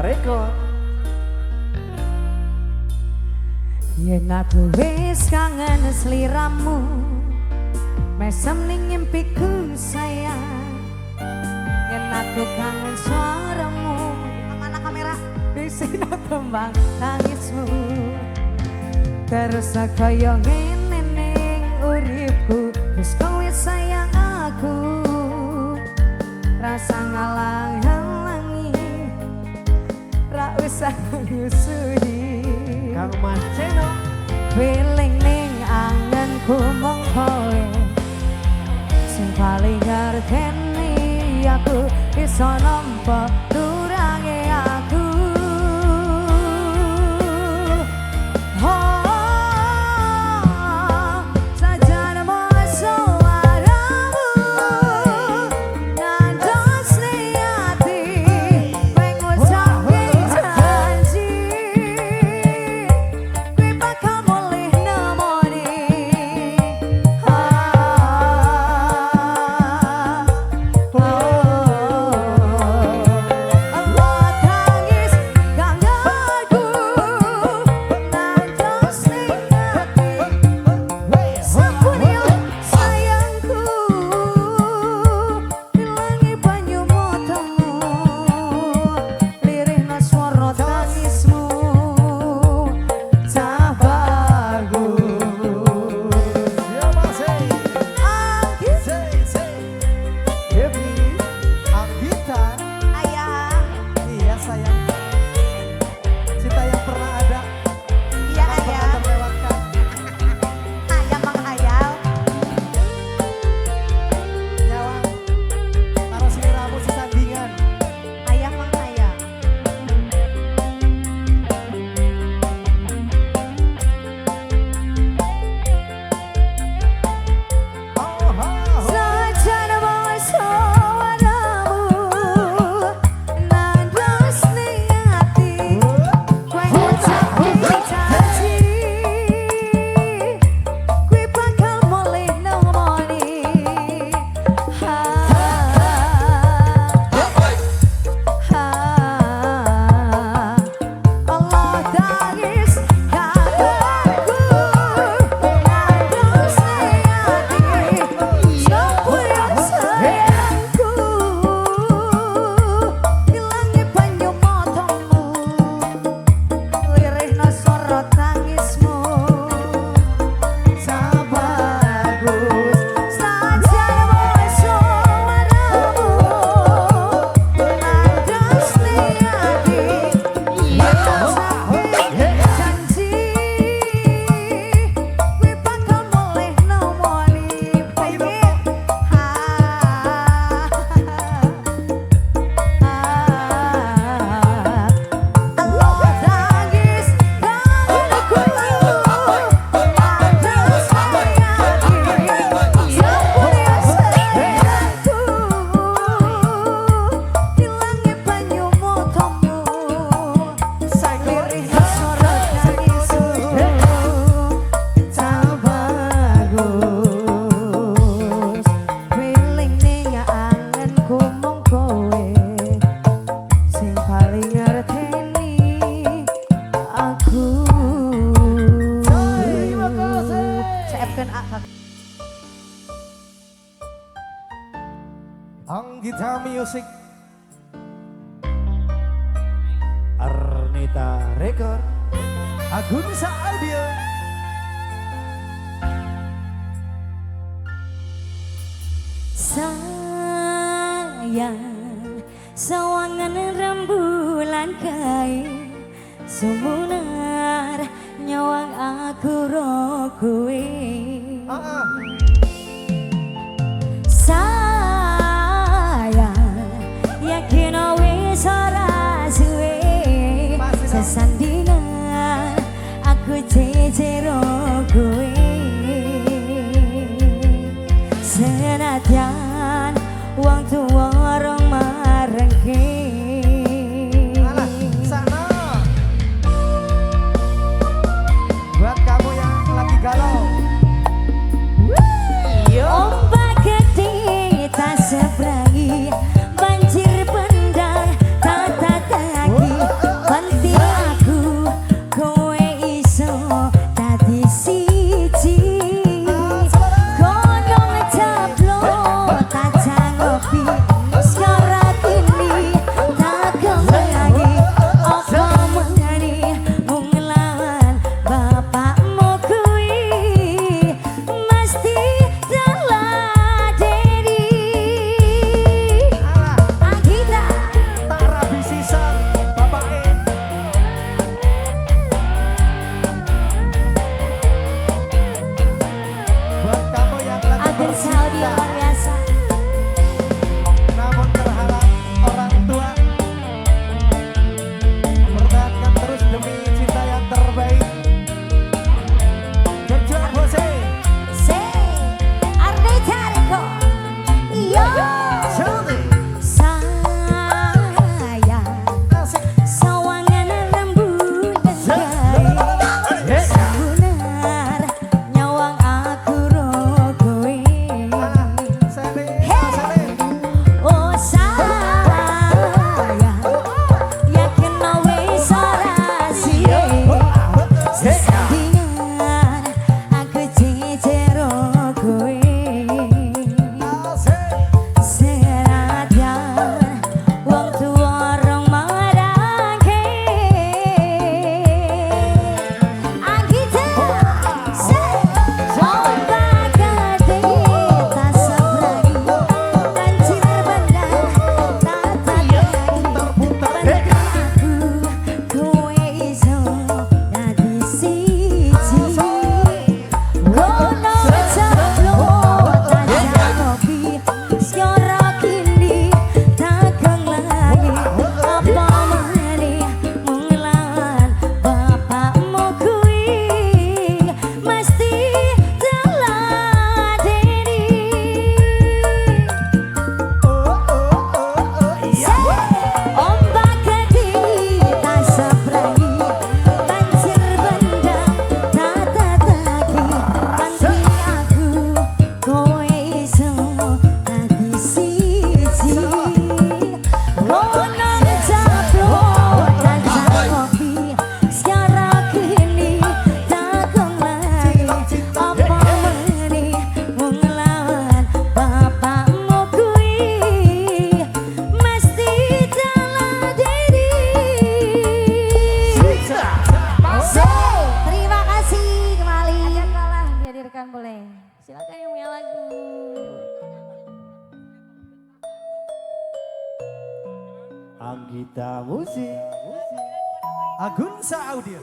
Record. Yen aku wis kangen sliramu, mesem ning ngimpiku sayang. Yen aku kangen suaramu, mana kamera disino tembang tangismu. Terus kaya ngene ning uripku, wis kowe sayang aku. Rasa ngalang-halangi, ra usah nyusui. Kang Mas Ceno. Feeling ning angenku mung kowe sing paling ngerteni aku, iso nampa turange aku. Anggita Music, Arnita Record, Agunsa Audio. Sayang, sawangan rembulan kae sumunar nyawang aku ro kowe. Sayang, yakin wis ora suwe, sesandingan aku jejero kowe. Senadyan wong tuwa rong marengke. Alah, sana. Buat kamu yang lagi galau. Silakan boleh. Silakan yang punya lagu. Anggita Musik, Agunsa Audio.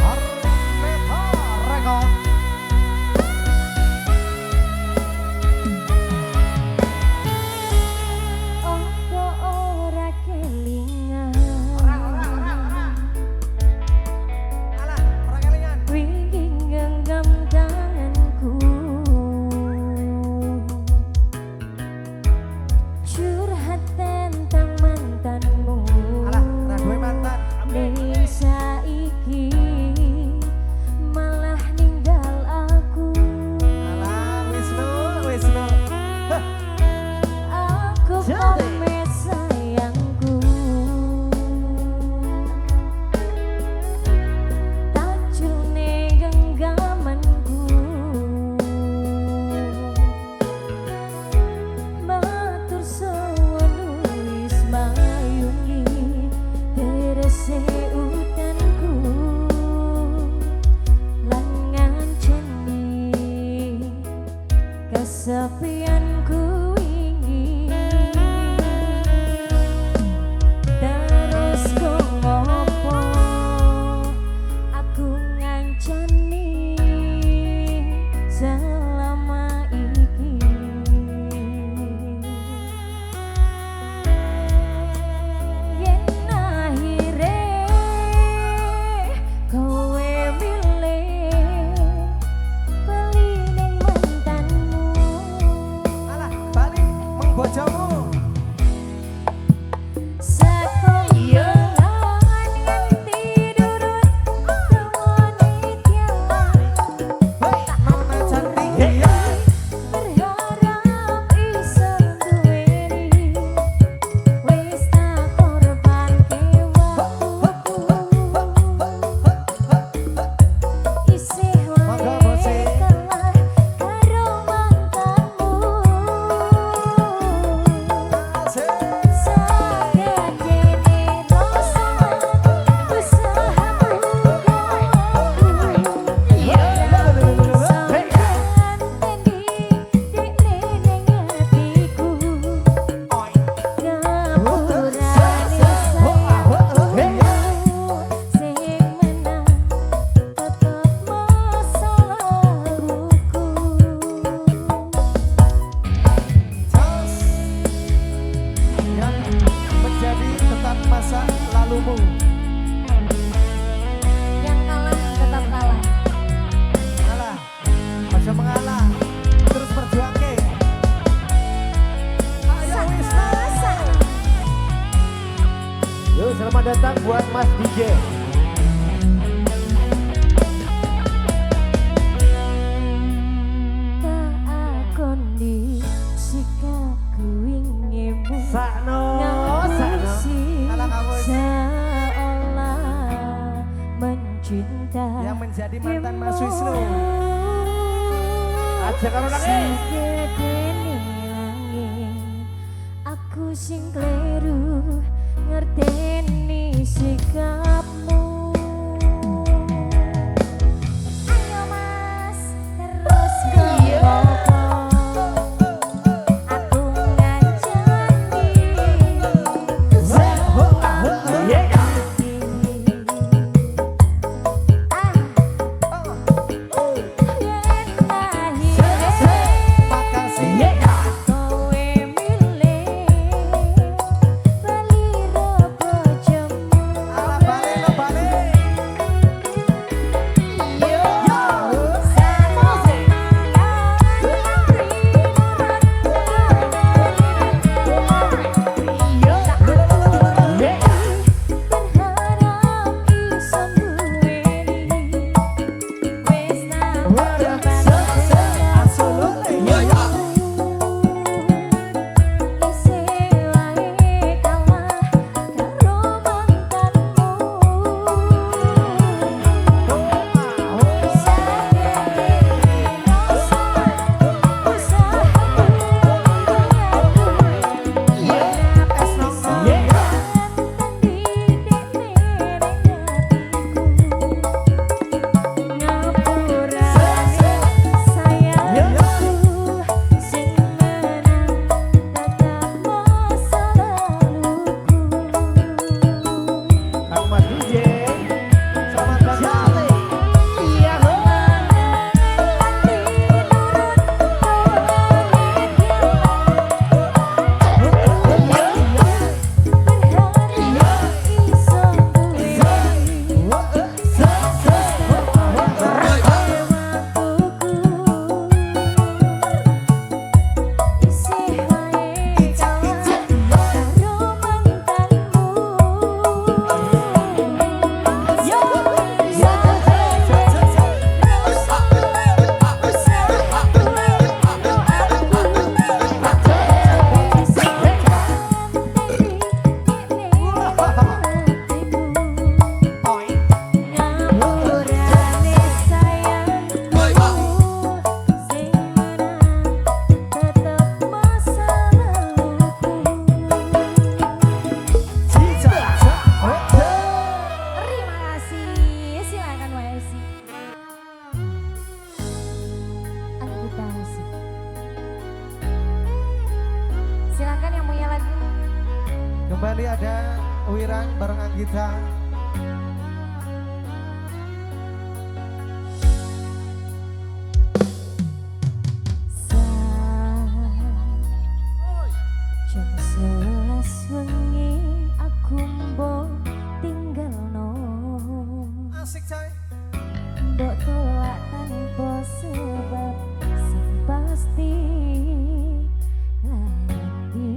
Armeta Record. Opo ora kelingan? Ora ora ora ora. Alah, ora kelingan. Wingi genggam tanganku, curhat tentang mantanmu. Alah, ora duwe mantan. Ning saiki malah ninggal aku. Alah, Wisnu, Wisnu. Hah, Aku Jadi. pamit sayangku, tak jene genggamanku. Matur suwun wis mayungi terese utanku lan nganceni kesepianku wingi. Terus kok ngopo aku ngancani selama iki? Yen akhire kowe milih bali ning mantanmu. Alah, balik meng bojomu. Sekolah nganti durut temoni tiang. Hei, nona cantik. Iya. Berharap iso duweni, wis tak korbanke waktuku. Isih Monggo, wae Bose. kalah karo mantanmu. Asik. Sagedene rasa usahamu gaweku. Ngenteni dekne ning atiku. Ngapurane sayangku, sing menang tetep masa laluku. Jos. Yang menjadi tetap masa lalumu. Yang kalah tetap kalah. Alah, aja mengalah. Terus berjuang ke. Ayo Wisnu. Yuk, selamat datang buat Mas DJ. Tak akoni sikapku wingimu Sakno, sakno. ngapusi Alah, kamu. seolah mencinta. Yang menjadi mantan Mas Wisnu. Aja karo nangis. Segedene langit, aku sing kleru ngerteni sikapmu. Ayo Mas, terus ngopo? Aku ngancani selama Yeah. iki. Ah, yen akhire Makasih. kowe milih bali ro bojomu. Alah, balik. Wirang bareng Anggita. Jam 11 wengi aku mbok tinggalno. Asik coy. Mbok tolak tanpa sebab sing pasti ati.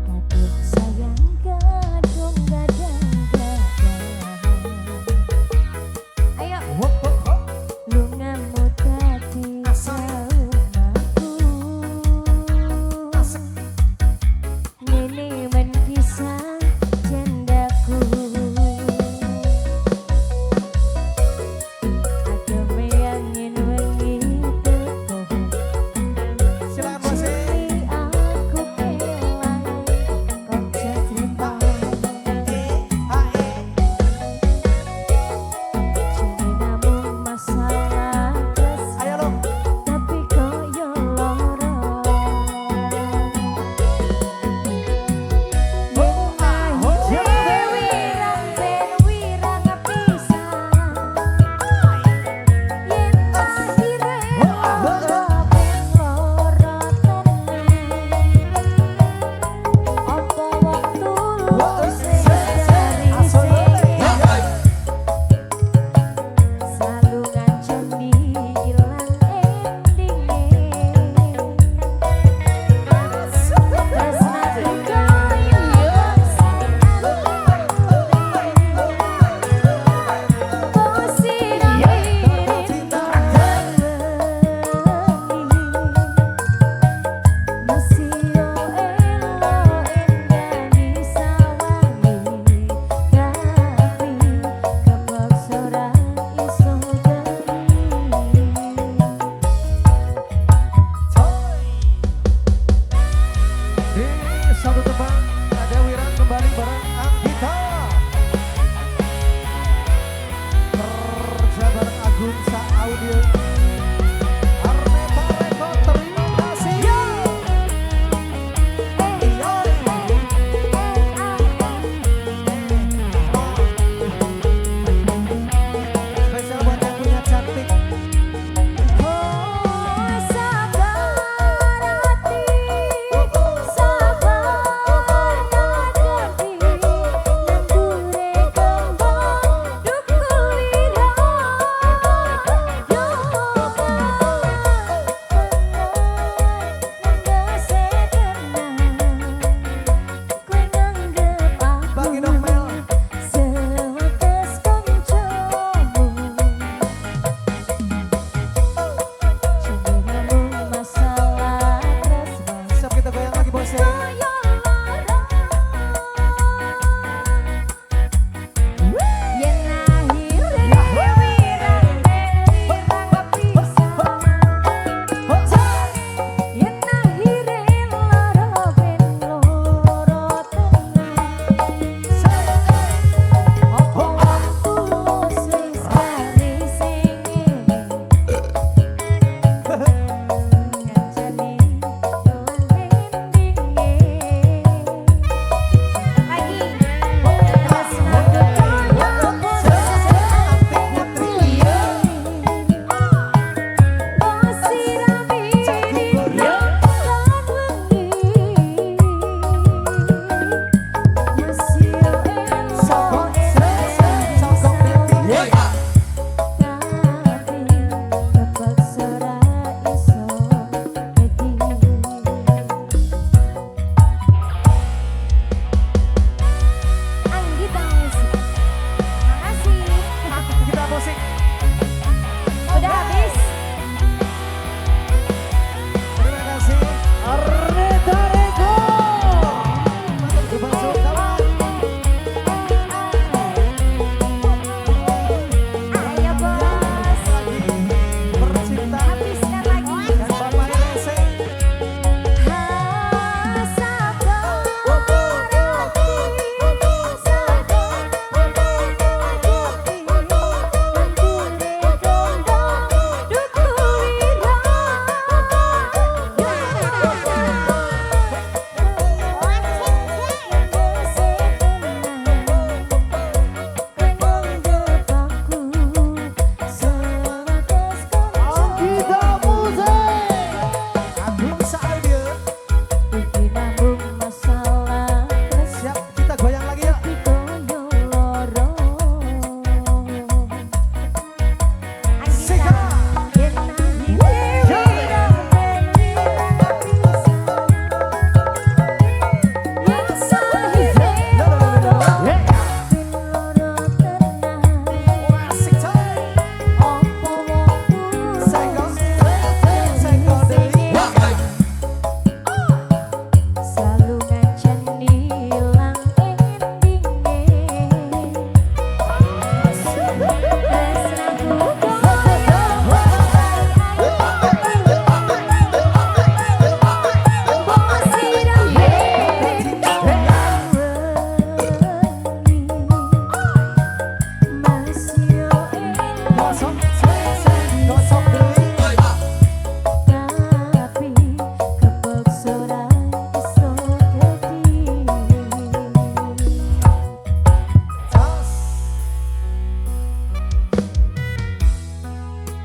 Aku kadung sayang kadung gadang gadang. Ayo. Hop hop hop.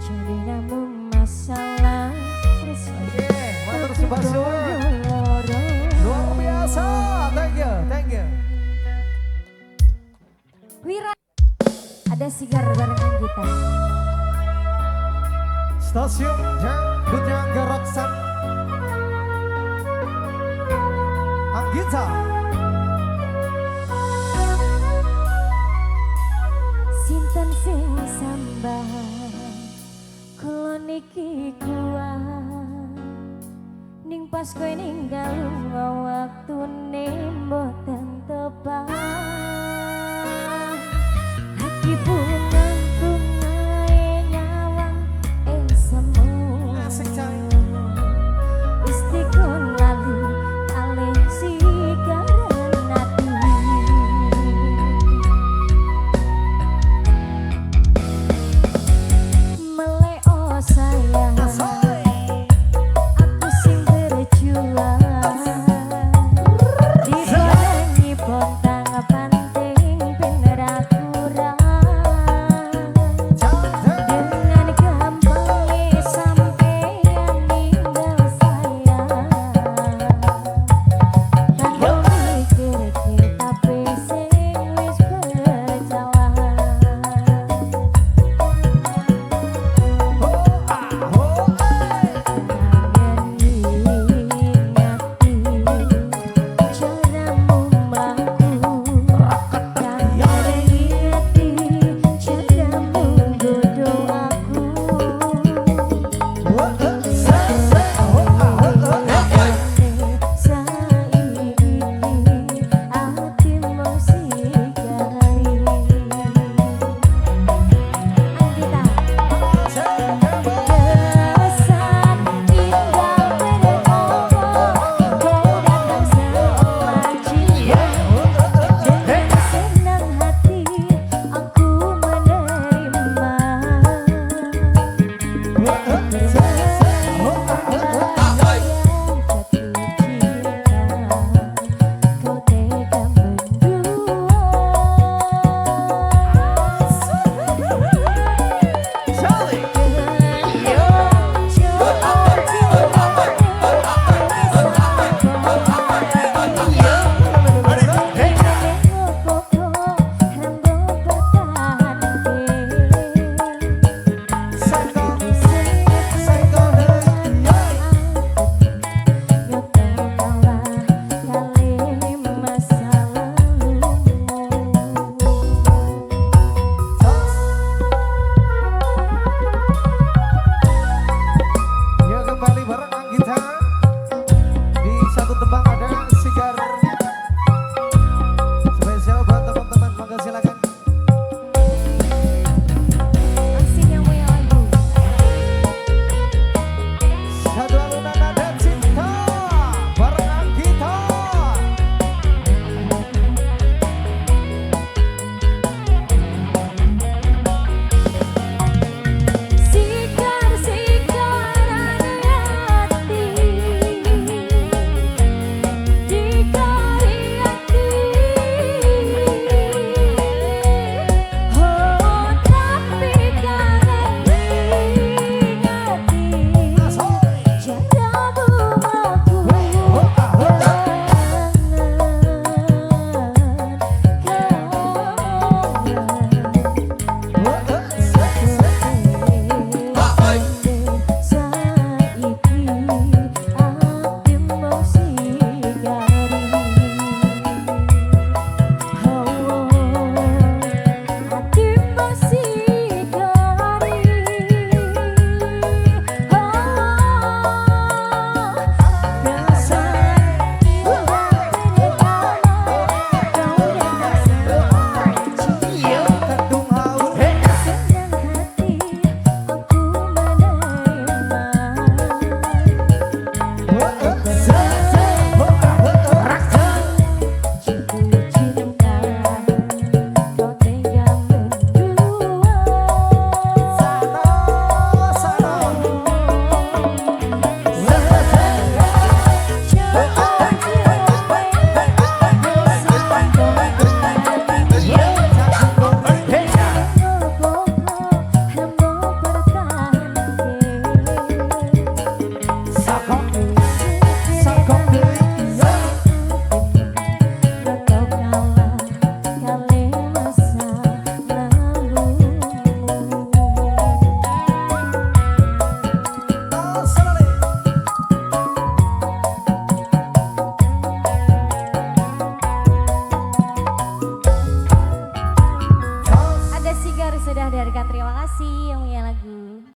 Jadi namung masalah. Oke, matur sembah suwun. Luar biasa. Thank you, thank you. Wira ada sigar barengan kita. Stasiun Jangkutnya Geroksan Anggita. Sinten sing sambat kula niki kuat, ning pas kowe ninggal lunga waktune mboten tepat. Lagi bunga bungae nyawang semu. Asik cai. Wis dikon lali kalih sigaran ati. Meleo sayang, Asoy. aku sing berjuang dibarengi pontang panting ben ra kurang. Cantik. Dengan gampangnya sampeyan ninggal saya, kanggo mikirke tapi sing wis berjalan. Oh, ah, oh, eh. Kangen ngingati caramu mlaku, kangen ngingati caramu nggodho aku. Oh, eh, se, se, oh, ah, oh, eh, eh. Saiki atimu sigari. Anggita. Kesan tinggal berkopo, kau datang seolah cinta. Dengan senang hati aku menerima.